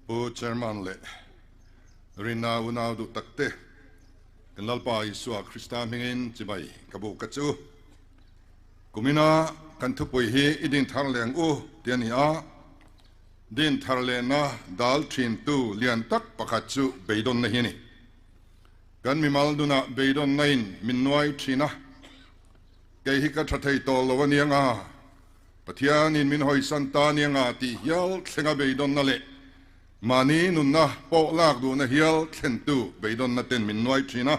Pu Chairman leh Rinna unau duh tak te, kan Lalpa Isua Krista hmingin chibai ka buk a chu. Kumina kan thupui hi i din thar leng u ti a ni a, din thar lehna dal thintu lian tak pakhat chu beidawnna hi a ni. Kan mimal nunah beidawnna in min nuai thin a, kei hi ka tha thei tawh lo a nia nga, Pathianin min hawisan ta nia nga tih hial thlenga beidawnna leh mahni nunna pawh lak duhna hial thlentu beidawnna ten min nuai thin a.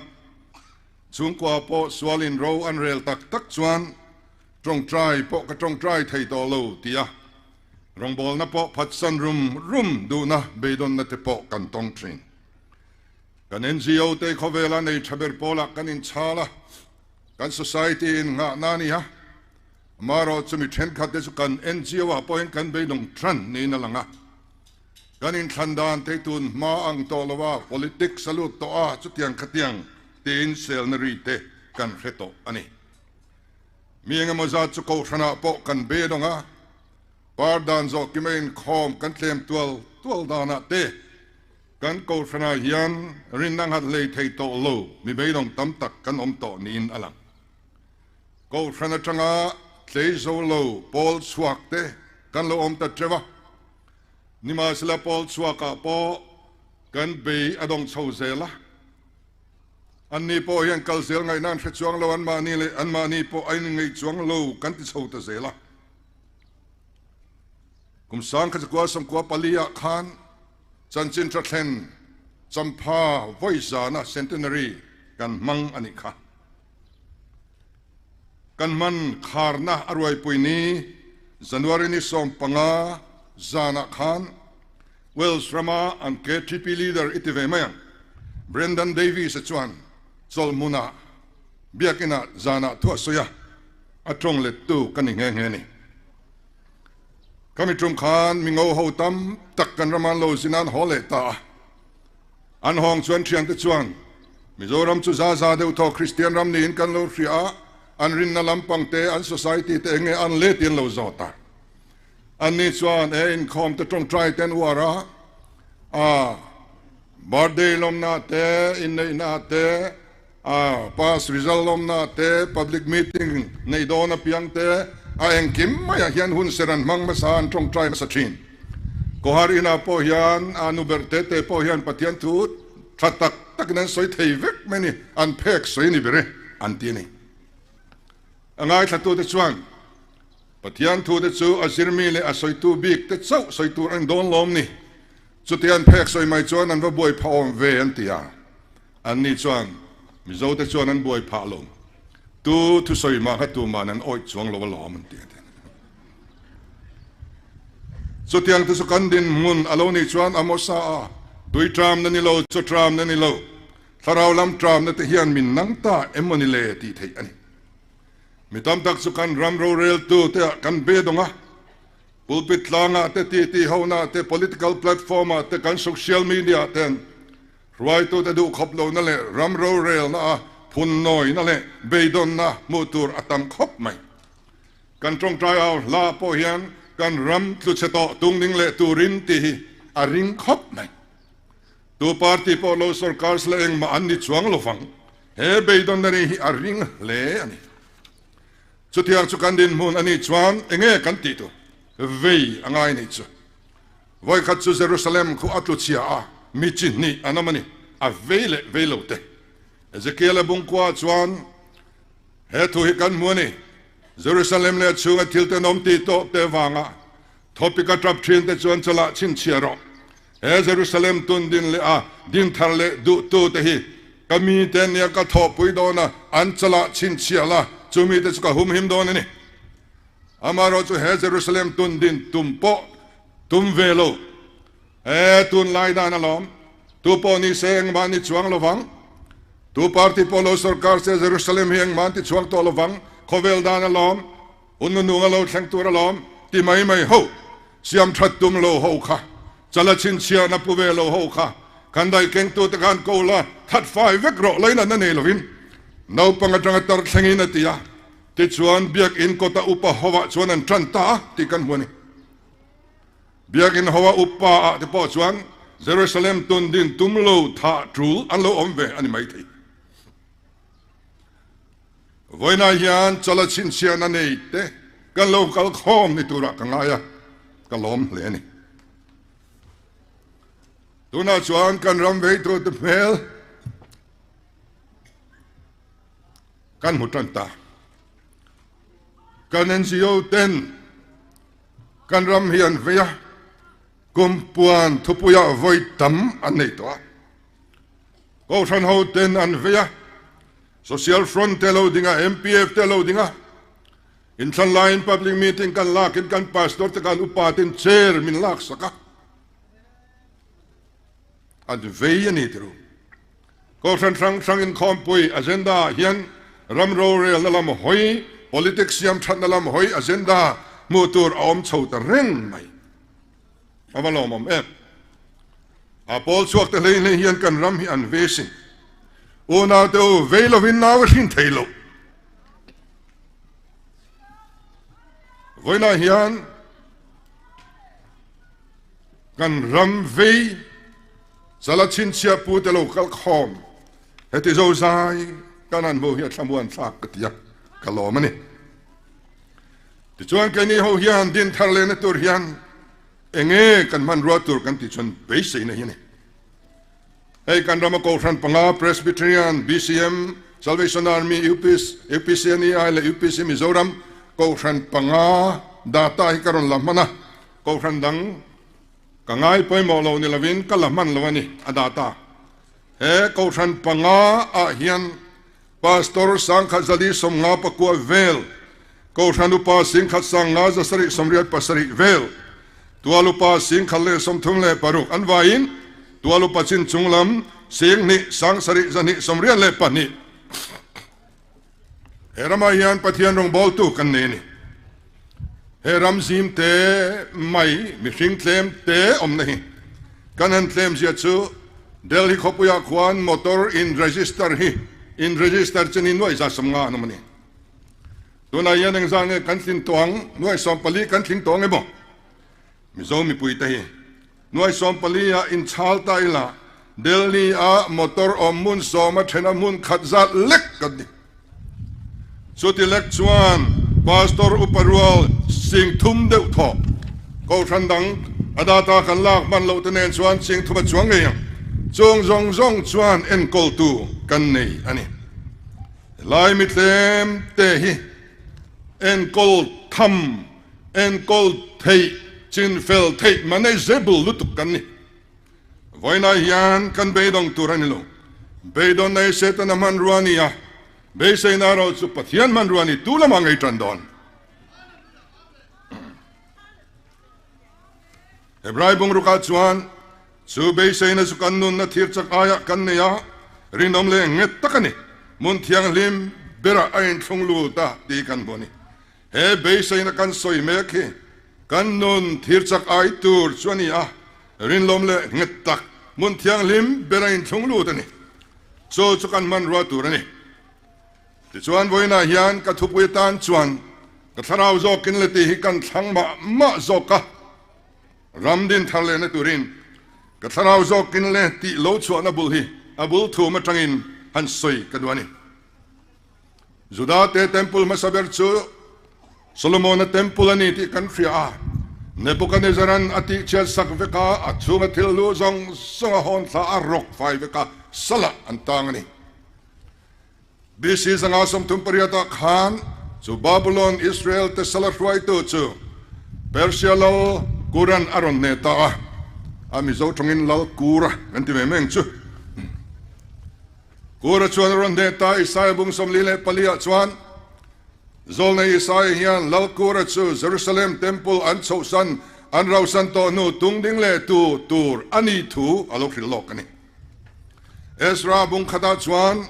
Chhungkua pawh sualin ro an rel tak tak chuan tawngtai pawh ka tawngtai thei tawh lo tia rawngbawlna pawh phatsan rum rum duhna beidawnna te pawh kan tawng thin. Kan NGO te khawvela nei tha ber pawlah kan inchhal a, kan society in nghahna a ni a. Amaherawh chu mi thenkhat te chu kan NGO ah pawhin kan beidawng tan niin a lang a. Kan inthlan dan te tun hma ang tawh lo a, politics a lut tawh a, chutiang khatiang tiin selna ri te kan hre tawh a ni. Mi engemaw zat chu kohhranah pawh kan beidawng a, par dan zawh kima inkhawm kan tlem tual tual danah te kan kohhranah hian rinna nghat hlei thei tawh lo mi beidawng tam tak kan awm tawh niin a lang. Kohhran atanga tlei zo lo pawl chhuak te kan lo awm ta teuh a, nimahsela pawl chhuakah pawh kan bei a dawng chho zel a, anni pawh hian kal zel ngaihna an hre chuang lo, anmahni leh anmahni pawh a inngeih chuang lo kan ti chho ta zel a. Kum 1994 ah khan chanchin tha thlen Champha vawi zana Centenary kan hmang a nih kha. Kan hman kharna a ruaipui ni January ni 15 zanah khan Wales rama an KTP leader i ti ve mai ang, Brendan Davies-a chuan chawlhmunah biakinah zanah thu a sawi a, a tawng lettu ka ni nghe nghe a ni. Khami tum khan mi ngo ho tam tak kan rama an lo zin a, an haw leh ta a. An hawng chuan thiante chuan Mizoram chu za za deuh thaw Kristian ram niin kan lo hria a, an rinna lampang te, an society te enge an let in lo zawt a. Anni chuan he inkhawm te tawngtai te an uar a, a birthday lawmna te, inneihna te, a pass result lawmna te, public meeting neih dawn apiang te, a engkim maiah hian hun ser an hmang hmasa, an tawngtai hmasa thin. Kohar inah pawh hian a nu ber te te pawh hian Pathian thu tha tak takin an sawi thei vek mai a ni, an phek sawi a ni ber e, an ti a ni. A ngaithlatute chuan Pathian thu te chu a zirmi leh a sawitu bik te chauh sawi tur an dawn lawm ni, chuti an phek sawi mai chuan an va buai phah awm ve an ti a. Anni chuan Mizo te chuan an buai phah lo, tu thusawi mah kha tuman an awih chuang lo alawm an ti a ti. Chutiang te chu kan dinhmun a lo nih chuan Amosa a tui tramna ni lo, chaw tramna ni lo, thlarau lam tramna te hian min nang ta em maw ni le tih theih a ni. Mi tam tak chu kan ram roreltu te ah kan be dawng a, pulpit tlangah te, titi hona te, political platform ah te, kan social media ah ten Hruaitute duhkhawp lohna leh ram rorelna a phunnawina leh beidawnna hmuh tur a tam khawp mai. Kan tawngtai au hla pawh hian kan ram tluchhe tawh tungding leh turin tih hi a ring khawp mai. Tu party pawh lo sorkar sela engmah an ni chuang lovang. He beidawnna ri hi a ring hle a ni. Chutiang chu kan dinhmun a nih chuan enge kan tih tur vei a ngai nih chu. Vawikhat chu Jerusalem khu a tlu chhia a, mi chi hnih an awm a ni, a vei leh vei lo te. Ezekiel-a bungkua chuan he thu hi kan hmu a ni, Jerusalem leh a chhunga thil te an awm tih tawh te vanga thawpik a tap thin te chuan chalah chhinchhiah rawh. He Jerusalem tun din leh a din thar leh duhtu te hi ka mi te nia ka thawhpui dawn a, an chalah chhinchhiah la, chu mi te chu ka humhim dawn a ni. Amaherawhchu he Jerusalem tun din tum pawh tum ve lo. He tunlai dan alawm, tu pawh ni se engmah ni chuang lovang, tu party pawh lo sorkar se Jerusalem hi engmah an ti chuang tawh lovang, khawvel dan alawm, hun nunung a lo thleng tur alawm ti mai mai ho, siam that tum lo ho kha, chala chhinchhiahna pu ve lo ho kha, kan daih kengtute khan ko la that fai vek rawh lainatna nei lovin naupang atanga tar thlengin a ti a. Tichuan, Biakinn kawta upa hovah chuan an tan ta a tih kan hmu a ni. Biakinn hova upa ah te pawh chuan Jerusalem tun din tum lo thah tul an lo awm ve a ni maithei. Vawiinah hian chala chhinchhiahna nei te kan lo kal khawm ni turah ka ngai a, ka lawm hle a ni. Tunah chuan kan ram veitute hmel kan hmu tan ta. Kan NGO ten kan ram hi an vei a, kum puan thupuiah vawi tam an nei tawh a. Kohhran ho ten an vei a, Social Front te lo ding a, MPF te lo ding a. Inthlan laiin public meeting kan lakin kan pastor te kan upa ten chair min lak sak a. An vei a ni tiru. Kohhran hrang hrang inkhawmpui agenda ah hian ram rorelna lam hawi, politics siam thatna lam hawi agenda hmuh tur a awm chho ta reng mai. A va lawmawm em? A pawl chhuak te hlei hlei hian kan ram hi an ve sin. Unau te u, vei lovin nau a hrin thei lo. Vawiinah hian kan ram vei chala chhinchhiah pu te lo kal khawm heti zozai kan han hmuh hi a thlamuan thlak ka ti a, ka lawm a ni. Tichuan keini ho hian din thar lehna tur hian enge kan hmanrua tur kan tih chuan beiseina hi a ni. Hei kan rama Kohhran panga Presbyterian, BCM, Salvation Army, UPC, UPCNEI leh UPC Mizoram Kohhran panga data hi ka rawn la hman a, Kohhran dang ka ngai pawimawh lo ni lovin ka la hman lo a ni a data. He Kohhran panga ah hian Pastor Sangkhat Zali 50 pakua vel, Kohhran Upa 10,000 sanga 787 vel, Tual Upa 1136 an vaiin Tual Upa chin chung lam 2,000 7 282. He ramah hian Pathian rawngbawltu kan nei a ni. He ram zim te mai mihring tlem te awmna hi kan han tlem zia chu Delhi khawpuiah khuan motor in register hi in register chu ni nuaih 150 an awm a ni. Tunah hian engzah nge kan tlin tawh ang? Nuaih 14 kan tling tawh ang emaw? Mizo mipui te hi nuaih 14 ah inchhal ta ila Delhi ah motor awm hmun sawma thena hmun khat zat lek kan ni. Chuti lek chuan Pastor Upa rual 30,000 deuh thawk Kohhran dang a data kan lak hman loh te nen chuan 30,000 a chuang ngei ang. Chung zawng zawng chuan enkawltu kan nei a ni. Helai mi tlem te hi enkawl tham, enkawl theih, chinfel theih, manageable lutuk kan ni. Vawiinah hian kan beidawng tur a ni lo. Beidawn nei Setana hmanrua a ni a, beiseina erawh chu Pathian hmanrua a ni tu lamah ngei tan dawn. Hebrai bungrukah chuan chu beiseina chu kan nunna thir chak aiah kan nei a, rinawm leh nghet tak a ni. Hmun thianghlim berah a inthlung lut a tih kan hmu a ni. He beiseina kan sawi mek hi kan nun thir chak ai tur chu a ni a, rinlawm leh nghet tak hmun thianghlim ber a inthlung lut a ni. Chu chu kan hmanrua tur a ni. Tichuan vawiinah hian ka thupui atan chuan ka thlarau zawkin le tih hi kan thlang mah mah zawk a, ram din thar lehna turin ka thlarau zawkin le tih lo chhuahna bul hi a bul thum atangin han sawi ka duh a ni. Juda-te temple hmasa ber chu Solomon-a temple a ni tih kan hria a. Nebuchadnezzar-a'n a tihchhiat sak vek a, a chhunga thil lu zawng zawng a hawn thla a rawk fai vek a, salah an tang a ni. BC 538-ah khan chu Babylon Israel-te sala hruaitu chu Persia lal Kuran a rawn hneh ta a, a Mizo tawngin Lal Kura kan ti ve mai ang chu. Kura chuan a rawn hneh ta, Isaia bung 44 ah chuan Zawlnei Isaia hian Lal Kura chu Jerusalem Temple an chhohsan an rauhsan tawh hnu tung ding leh tu tur a nih thu a lo hrilh lawk a ni. Ezra bung khatah chuan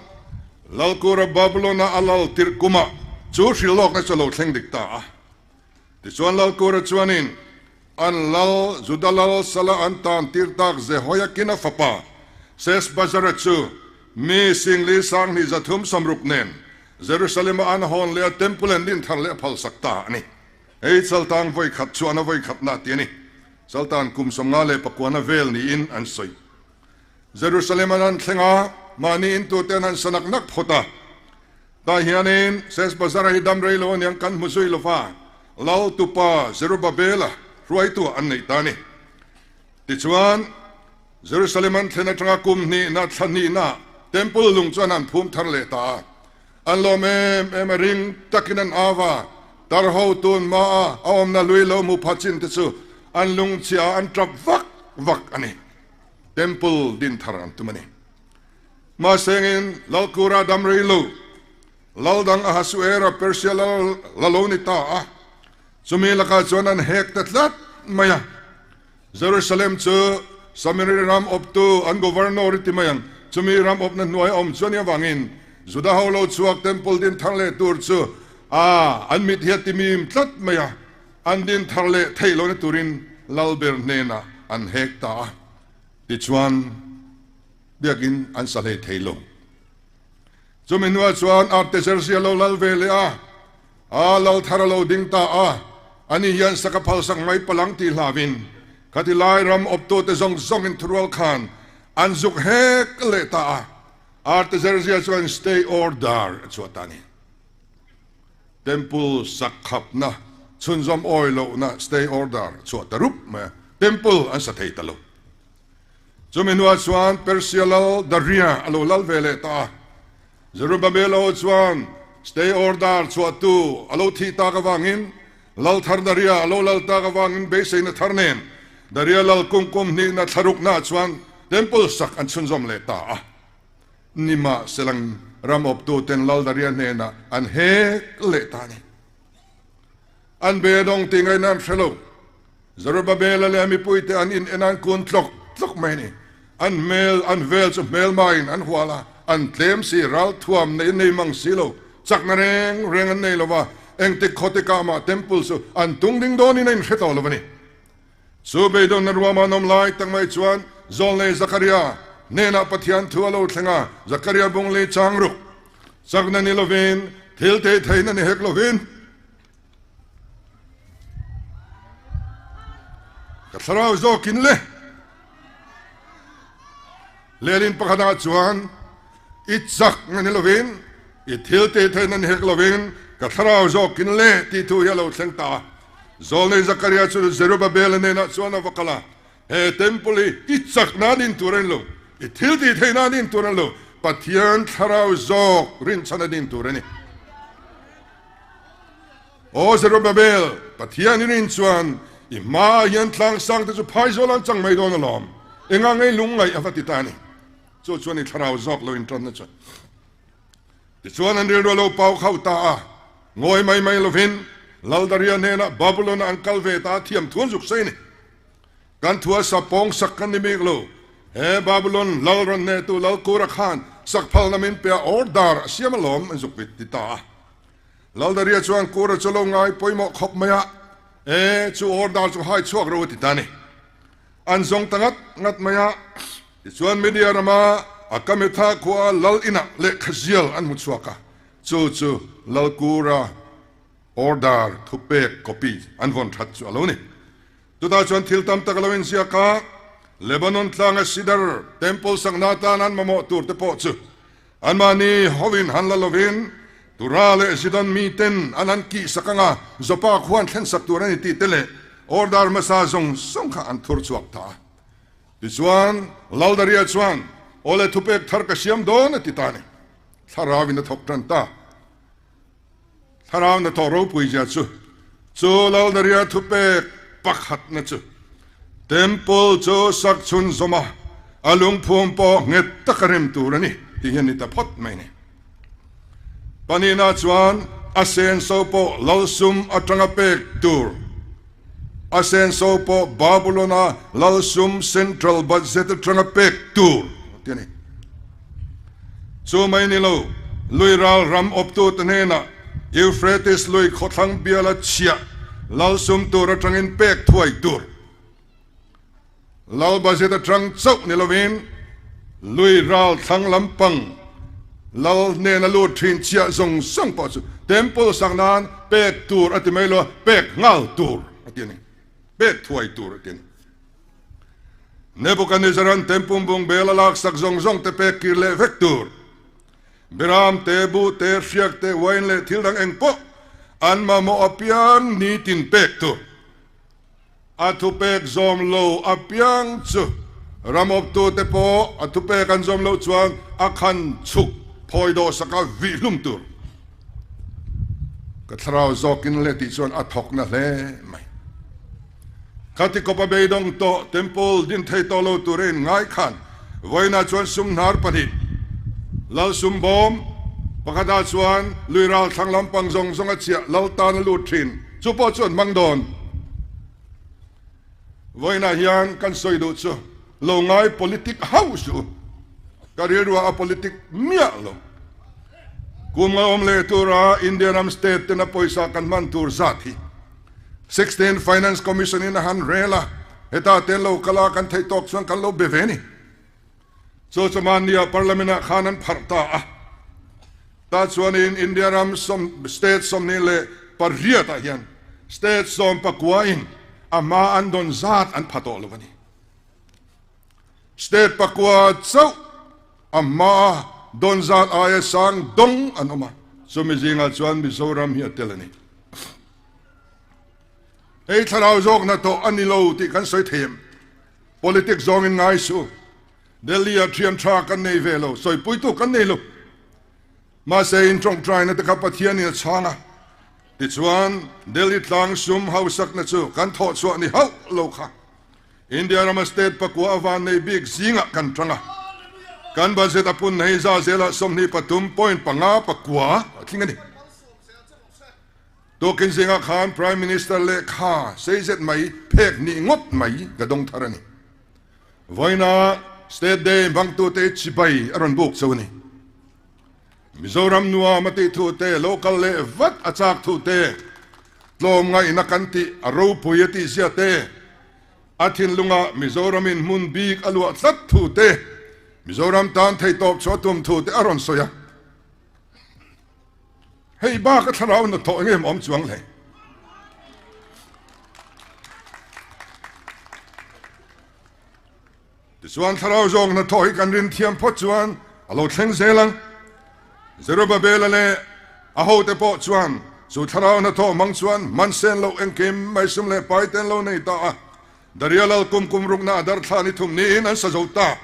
Lal Kura Babylon-a a lal tirh kumah chu hrilh lawkna chu a lo thleng dik ta a. Tichuan Lal Kura chuanin an lal Juda lal sala an tan tir tak Jehoiakina fapa Sesbazara chu mi 40,360 nen Jerusalem-a an hawn leh a temple an din thar leh a phalsak ta a ni. Hei chaltang vawi khat chuan a vawi khatna ti a ni. Saltan kum 59 na vel niin an sawi. Jerusalem an han thleng a, mahni in tute an han sa nak nak phawt a. Tah hianin Sesbazara hi dam rei lo aniang kan hmu zui lova, Lal tupa Zerubabela hruaitu an neih ta a ni. Tichuan, Jerusalem an thlen atanga kum hnihna thla hnihna Temple lung chuan an phum thar leh ta a. An lawm em em a, ring takin an au a, tar ho tun hma a a awmna hlui lo hmu pha chin te chu an lungchhia a an tap vak vak a ni. Temple din thar an tum a ni. Mahsengin Lalkura dam rei lo, Lal dang Ahasuera Persia lal la lo ni ta a, chumi lakah chuan an hek ta tlat mai a. Jerusalem chu Samari ram awptu an governor i ti mai ang, chumi ram awpna hnuai a awm chuan i avangin Juda ho lo chhuak temple din thar leh tur chu a an mit hi a ti mim tlat mai a, an din thar leh theih lohna turin Lalber hnenah an hek ta a, tichuan biakin an sa hlei thei lo. Chumi hnuah chuan Artaxerxes a lo lal ve leh a, a lal thar a lo ding ta a, ani hian saka phalsak mai palang tih hlauin khati lai ram awptute zawng zawngin thurual khan an zuk hek leh ta a, Artaxerxes chuan stay order a chhuah ta a ni. Temple sak khapna chhunzawm awi lohna stay order a chhuah ta rup mai a, temple an sa thei ta lo. Chumi hnuah chuan Persia lal Daria a lo lal ve leh ta a. Zerubbabel ho chuan stay order chhuahtu a lo thih tak avangin lal thar Daria a lo lal tak avangin beiseina thar nen Daria lal kum kum hnihna thlaruknaah chuan temple sak an chhunzawm leh ta a. Nimahselang ram awptuten lal Daria hnenah an hek leh ta a ni. An beidawng tih ngaihna an hre lo. Zerubbabela leh a mipuite an in en an kun tlawk tlawk mai a ni. An hmel, an vel chu hmelmain an hual a, an tlem si, ralthuam nei nei mang si lo, chakna reng reng an nei lo va, engtik khawtikah mah temple chu an tung ding dawnin a inhre tawh lo a ni. Chu beidawnna ruama an awm lai tak mai chuan Zawlnei Zakaria hnenah Pathian thu a lo thleng a, Zakaria bung lei chang ruk, chakna ni lovin, thil teh theihna ni hek lovin, Ka thlarau zawkin le Lehlin pakhatah chuan i chak na ni lovin i thil tih theih na ni hek lovin ka thlarau zawkin le tih thu hi a lo thleng ta a. Zawlnei Zakaria chu Zerubabel-a hnenah chuan a va kal a, He temple hi i chak nan in tur a ni lo, i thil tih theih nan in tur a ni lo, Pathian thlarau zawk rinchhan a din tur a ni. Aw Zerubbabel, Pathian i rin chuan i hmaah hian tlang sang te chu phai zawl an chang mai dawn alawm, enga ngei lungngaih a va ti ta a ni. Chu chuan i thlarau zawk lo intanna chuan. Tichuan an rilru a lo pau khauh ta a, ngawi mai mai lovin Laldaria hnenah Babylon-ah an kal ve ta a thiam thuan zuk sei a ni. Kan thua sa pawng sak kan ni bik lo. He Babylon lal rawn hnehtu Lal Kura khan sak phalna min pe a, order a siam alawm an zuk vit ti ta a. Laldaria chuan Kura chu lo ngai pawimawh khawp mai a, E, chu order chu hai chhuak ro a ti ta a ni. An zawng ta ngat ngat mai a, tichuan Media rama Akametha khua lal inah lehkha zial an hmu chhuak a, chu chu Lal Kura order thupek copy an vawn that chu a lo ni. Chutah chuan thil tam tak a lo inziak a, Lebanon tlanga Sidar Temple sakna atan an mamawh tur te pawh chu anmahni hovin han la lovin Tura leh Zidon miten an han kihsak anga Joppa khuan thlensak tur a ni tih te leh order hmasa zawng zawng kha an thur chhuak ta a. Tichuan, Laldaria chuan, Awle thupek thar ka siam dawn a ti ta a ni. Thlarauin a thawk tan ta. Thlarau hnathawh ropui zia chu, chu Laldaria thupek pakhatna chu Temple chu sak chhun zawm a, a lungphum pawh nghet taka rem tur a ni tih hi a ni ta phawt mai a ni. Panina chuan a senso pawh lalsum atanga pek tur, a senso pawh Babylon-a lalsum central budget atanga pek tur a ti a ni. Chu mai ni lo, lui ral ram awptute hnenah Euphrates lui khawthlang biala chhiah lalsum tur atangin pek thuai tur. Lal budget atang chauh ni lovin lui ral thlang lampang lal hnena lut thin chhiah zawng zawng pawh chu temple sak nan pek tur a ti mai lo a, pek nghal tur a ti a ni. Pek thuai tur a ti a ni. Nebuchadnezzar-a'n tempum bungbel a laksak zawng zawng te pek kir leh vek tur. Beram te, buh te, hriak te, uain leh thil dang eng pawh an mamawh apiang nitin pek tur. A thupek zawm lo apiang chu ram awptute pawh a thupek an zawm loh chuan a khan chhuk phawi dawhsaka vih hlum tur. Ka thlarau zawkin le tih chuan a thawk na hle mai. Khati kawpa beidawng tawh temple din thei tawh lo tura in ngai khan vawiinah chuan sum hnar pahnih lal sum bawm pakhatah chuan lui ral thlang lampang zawng zawng a chiah lal tan a lut thin chu pawh chu an hmang dawn. Vawiinah hian kan sawi duh chu lo ngai politic hauh suh u. Ka rilruah a politic miah lo. Kum nga awm leh tura India ram state tena pawisa kan hman tur zat hi 16 Finance Commission in a han rel a, heta te lo kal a kan theih tawk chuan kan lo be ve ni. Chu chu mahnia Parliament ah khan an pharh ta a. Tah chuanin India ram sawm state 28 ah hian state 19 in a hma an dawn zat an pha tawh lo a ni. State pakua chauh a hma dawn zat aia sang dawng an awm a, chumi zingah chuan Mizoram hi a tel a ni. Hei thlarau zawk hnathawh a ni lo tih kan sawi thei em? Politics zawngin ngai suh. Delhi-ah thian tha kan nei ve lo, sawipuitu kan nei lo. Mahse in tawngtaina te kha Pathianin a chhang a, tichuan Delhi tlang sum hausakna chu kan thawh chhuah ni hauh lo kha. India rama state pakua a van nei bik zingah kan tang a, kan budget a pun hei za zelah 23.5 pakua a tling a ni. Tukin zingah khan Prime Minister lehkha sei zet mai phek nih ngawt mai ka dawng thar a ni. Vawiina State Day hmangtute chibai a rawn buk chauh a ni. Mizoram nuam a tih thu te, lo kal leh vat a chak thu te, tlawmngaihna kan tih a ropui a tih zia te, a thinlungah Mizoramin hmun bik a luah tlat thu te, Mizoram tan theihtawp chhuah tum thu te a rawn sawi a. Hei bak a thlarau hnathawh eng em awm chuang hle. Tichuan thlarau zawng hnathawh hi kan rin thiam phawt chuan a lo thleng zel ang. Zerubabela leh a hote pawh chuan chu thlarau hnathawh hmang chuan man sen loh engkim mai sum leh pai te an lo nei ta a. Daria lal kum kum rukna a darthla ni thum niin an sa zo ta.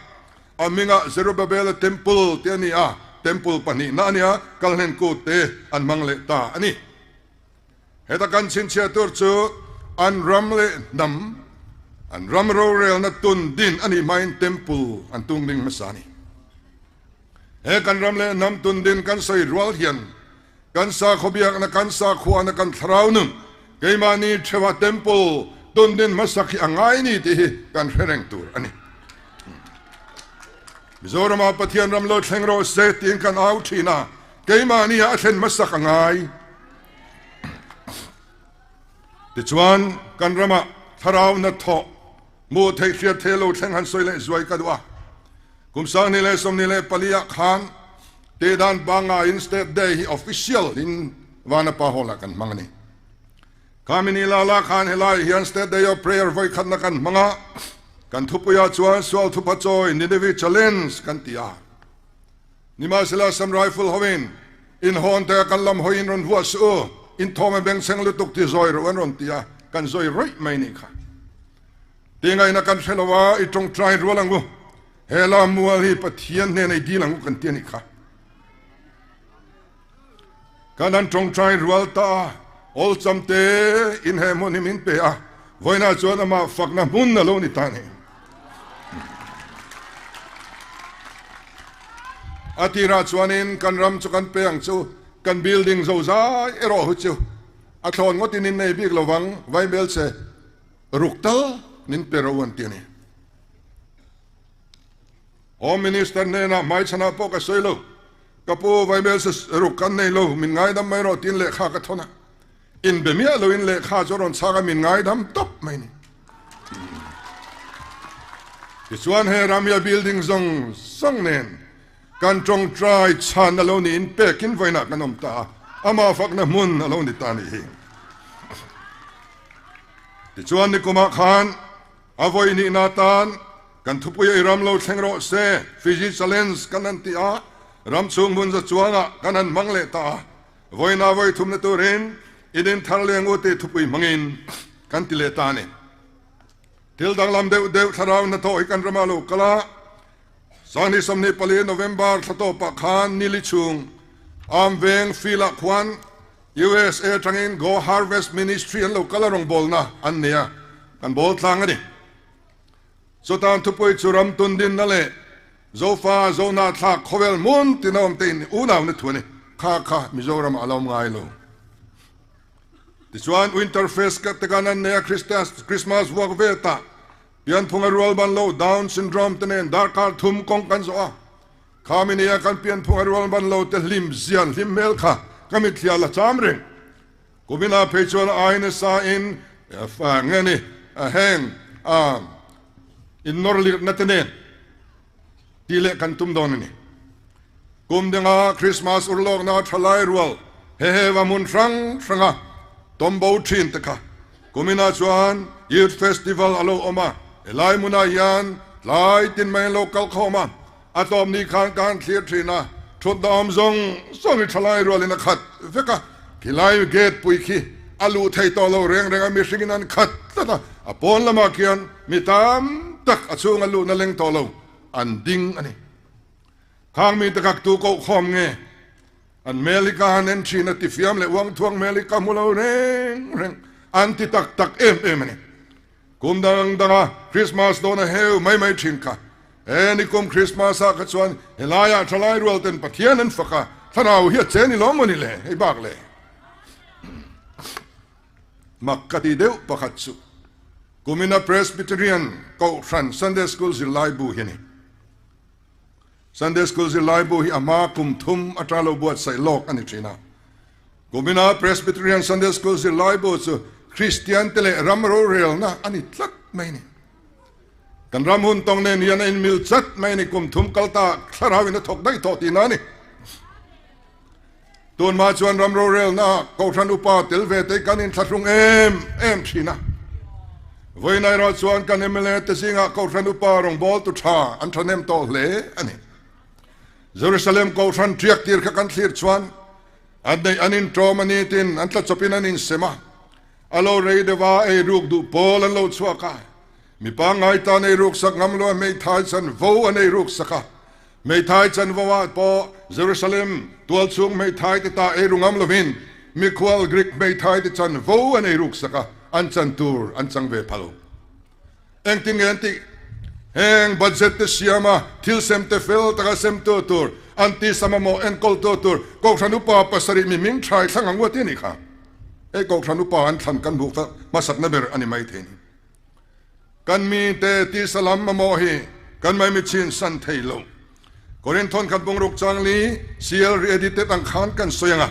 A hmingah Zerubabela Temple te a ni a, Temple pahnihna a nia, Kalhlen Kut te an hmang leh ta a ni. Heta kan chhinchhiah tur chu an ram leh hnam, an ram rorelna tun din a nih hmain Temple an tung ding hmasa a ni. He kan ram leh hnam tun din kan sawi rual hian kan sakhaw biakna, kan sakhuana, kan thlarau nun, keimahni theuha Temple tun din hmasak hi a ngai ni tih hi kan hre reng tur a ni. Mizorama Pathian ram lo thleng rawh se tiin kan au thin a, keimahni ah a thlen hmasak a ngai. Tichuan kan ramah thlarau hnathawh hmuh theih hriat thei lo thleng han sawi leh zuai ka duh a. Kum 2024 ah khan Tehdan pangaiin State Day hi official in Vanapa Hall ah kan hmang a ni. Khami ni la la khan helai hian State Day of Prayer vawikhatna kan hmang a, kan thupuiah chuan Sual Thupha Chawi Nineveh Challenge kan ti a. Nimahsela Assam Rifle hoin inhawn te kan lam hawiin rawn vuah suh u, inthawm a bengchheng lutuk ti zawi rawh an rawn ti a, kan zawi rawih mai nih kha. Tingaihna kan hre lo a, i tawngtai rual ang u. He la mual hi Pathian hnena i dil ang u kan ti a nih kha. Kan han tawngtai rual ta a, awlsam te in he hmun hi min pe a, vawiinah chuan amah fakna hmun a lo ni ta a ni. A tirah chuanin kan ram chu kan pe ang chu, kan building zozai erawh hu chu a thlawn ngawtin in nei bik lovang, vaibelchhe ruk tal min pe ro an ti a ni. Home Minister hnenah hmaichhanah pawh ka sawi lo. Ka pu Vaibel ruk kan nei lo, min ngaidam mai rawh tiin lehkha ka thawn a. Inbe miah loin lehkha chu a rawn chhak a, min ngaidam tawp mai ni. Tichuan he ramia building zawng zawng nen kan tawngtai chhan a lo niin pekin vawiinah kan awm ta a, amah fakna hmun a lo ni ta a nih hi. Tichuan nikumah khan a vawihnihna tan. Kan thupui ei ram lo thleng rawh se, Fiji Challenge kan han ti a, ram chhung hmun za chuangah kan han hmang leh ta a. Vawiina vawi thumna turin in in thar leng u tih thupui hmangin kan ti leh ta a ni. Thil danglam deuh deuh thlarau hnathawh hi kan rama lo kal a, Sangni 24 November thla tawpah khan nili chhung Armveng field-ah khuan USA atangin Go Harvest Ministry an lo kal a rawngbawlna an nei a, kan bawl tlang a ni. Chutan thupui chu ram tundinna leh Zofa Zona thlak khawvel hmun tina awm te in unauna thu a ni. Kha kha Mizoram ah a lo awm ngai lo. Tichuan Winter Fest te kan an nei a Christmas vuak ve ta Pianphunga rual ban lo Down syndrome te nen darkar thum kawng kan zawh a, khami nia kan pianphunga rual ban lo te hlim zian hlim hmel kha ka mitthliah la cham reng. Kumina phei chuan ai nasa in nge ni heng innawr lirhna te nen tih leh kan tum dawn a ni. Kum denga Christmas urlawkna thalai rual hehe va hmun hrang hranga tawmbo thin te kha kuminah chuan Youth Festival a lo awm a, helai hmunah hian tlai tin mai an lo kal khawm a, a tlawm ni khan ka han thlir thin a, thutna awm zawng zawng hi thalai rualin a khat vek a, khilai gate pui khi a luh thei tawh lo reng reng a, mihringin an khat tlat a, a pawn lamah khian mi tam tak a chhunga luhna leng tawh lo an ding a ni. Khang mite kha tu koh khawm nge? An hmel hi ka han en thin a, tifiam leh uang thuang hmel hi ka hmu lo reng reng. An ti tak tak em em a ni. Kum dang danga Christmas dawn a heu mai mai thin kha. He nikum Christmas ah kha chuan helaiah thalai rual ten Pathian an fak a, thlarau hi a che ni lo maw ni le, hei bak le. Mak ka ti deuh pakhat chu kumina Presbyterian Kohhran Sunday School zirlaibu hi a ni. Sunday School zirlaibu hi a hma kum thum atang lo buatsaih lawk a ni thin a. Kumina Presbyterian Sunday School zirlaibu chu Kristian te leh ram rorelna a ni tlat mai a ni. Kan ram hun tawng nen hian a inmil chat mai a ni, kum thum kal ta thlarau in a thawk daih tawh tihna a ni. Tunhma chuan ram rorelna Kohhran upa tel ve te kan inthlahrung em em thin a. Vawiin erawh chuan kan mla te zingah Kohhran upa rawngbawltu tha an thahnem tawh hle a ni. Jerusalem Kohhran tiak tir kha kan thlir chuan an neih an intawm a ni tin an tlachawpin an insem a. A lo rei deuh a, ei ruk duh pawl an lo chhuak a. Mi pangngai tan ei ruk sak ngam lo a hmeithai chanvo an ei ruk sak a. Hmeithai chanvo ah pawh Jerusalem tualchhung hmeithai te ta ei ru ngam lovin mikhual Greek hmeithai te chanvo an ei ruk sak a, an chan tur an chang ve phal. Engtin nge an tih? Heng budget te siam a, thil sem te fel taka sem tu tur, an tisa mamawh enkawl tu tur Kohhran upa pasarih mi hming thai thlang ang uat i nih kha. Hei Kohhran upa an thlan kan hmuh hmasakna ber a ni maithei ni. Kan mite tisa lam mamawh hi kan maimi chin san thei lo. Korinthon khat bungruk changli CL re-edited ang khan kan sawi ang a,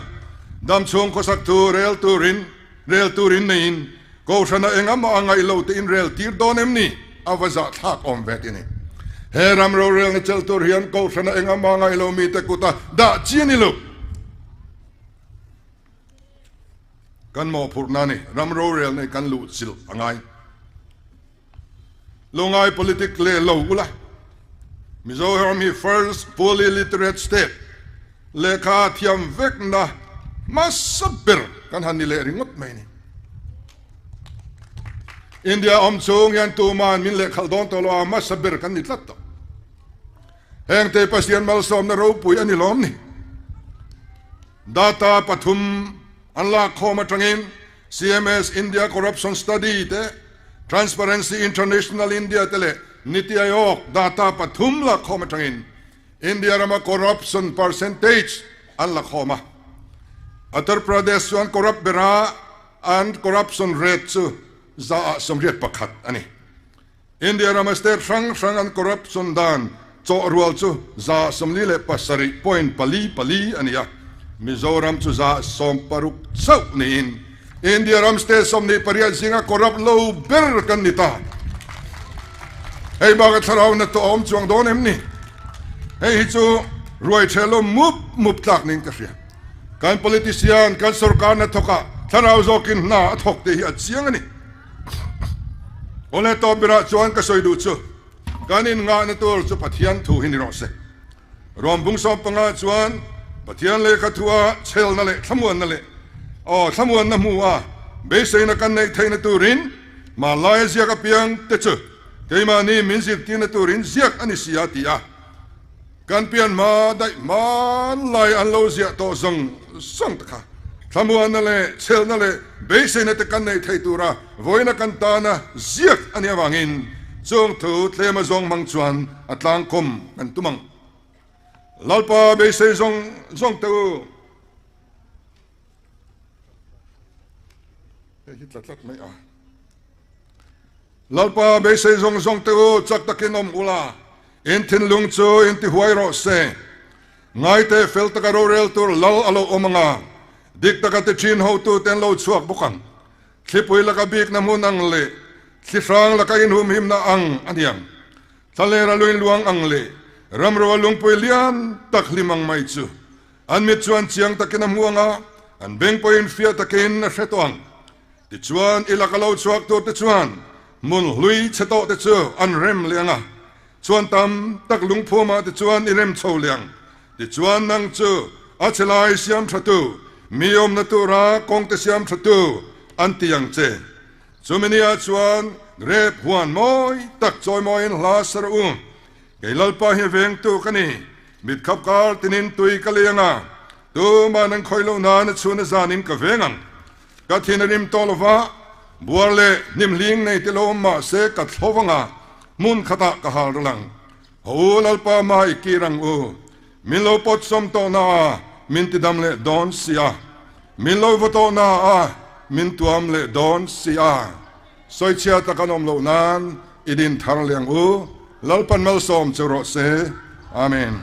dam chhung khawsak thu rel turin rel turin neiin Kohhrana engamaw a ngaih lo tein rel tir dawn em ni? A va zah thlak awm ve ti ni. He ram rorelna chelh tur hian Kohhrana engamaw a ngaih lo mite kuta dah chi a ni lo. Kan mawhphurhna ni, ram rorel nei kan luh chilh a ngai. Lo ngai politic leh lo ula. Mizoram hi first fully literate state, lehkha thiam vekna hmasa ber kan han ni leh ringawt mai ni. India awm chung hian tuman min lehkhalh dawn tawh lo a, hmasa ber kan ni tlat tawh. Hengte Pathian malsawmna ropui a ni lawm ni. Data pathum an lak khawm atangin CMS India Corruption Study te, Transparency International India te leh Niti Aayog data pathum lak khawm atangin India rama corruption percentage an la khawm a. Uttar Pradesh chuan corrupt bera an corruption rate chu 181 a ni. India rama state hrang hrang an corruption dan chawh rual chu 47.44 a ni a, Mizoram chu 60 chauh niin India ram state 28 zinga corrupt lo ber kan ni ta. Hei baka thlarau na tawh a awm chuang dawn em ni? Hei hi chu ruai ṭhelawm mup mup tlak niin ka hria. Kan politician, kan sorkar na thawkah thlarau zawkin hna a thawk tih hi a chiang a ni. Awle tawp berah chuan ka sawi duh chu. Kan inngahna tur chu Pathian thu hi ni rawh se. Rom bung 15 chuan Pathian lehkha thua chhelna leh thlamuanna leh aw thlamuanna hmu a beiseina kan neih theihna turin hmanlaia ziak apiang te chu keimahni min zirtirna turin ziak a ni si a ti a. Kan pian hma daih hmanlai an lo ziah tawh zawng zawng te kha thlamuanna leh chhelna leh beiseina te kan neih theih tura vawiina kan tana ziak a nih avangin chung thu tlema zawng hmang chuan a tlangkawm kan tum ang. Lalpa beisei zawng zawng te u. Hei hi tla tlat mai a. Lalpa beisei zawng zawng te u chak takin awm ula. In thinlung chu in ti huai rawh se. Ngaite fel taka rorel tur lal a lo awm ang a, dik taka ti thin hotu te an lo chhuak bawk ang. Thlipui laka bikna hmun ang leh thli hrang laka inhumhimna ang a ni ang. Thlalera luin luang ang leh ramro a lungpui lian tak hlim ang mai chu an mit chuan chiang takin a hmu ang a, an beng pawhin fiah takin a hre tawh ang. Tichuan, i laka lo chhuak tur te chuan hmun hlui chhe tawh te chu an rem leh ang a, chuan tam tak lungphuamah te chuan i rem chho leh ang. Tichuan, nang chu a chhe lai siam tha tu, mi awmna tura kawng te siam tha tu an ti ang che. Chumi niah chuan grep huan mawi tak chawimawiin hla sa rawh u. Kei Lalpa hi vengtu ka ni, mitkhap kar tinin tui ka liang a, tumah nan khawih loh nan a chhun a zanin ka veng ang. Ka thin a rim tawh lo va, buar leh hnimhling nei te lo awm mah se ka thlo vang a, hmun khatah ka hal ral ang. Haw u Lalpa mah i kir ang u. Min lo pawt sawm tawh na a, min ti dam leh dawn si a. Min lo vaw tawh na a, min tuam leh dawn si a. Sawichhia tak an awm loh nan i din thar leh ang u. Lalpan malsawm che rawh se. Amen.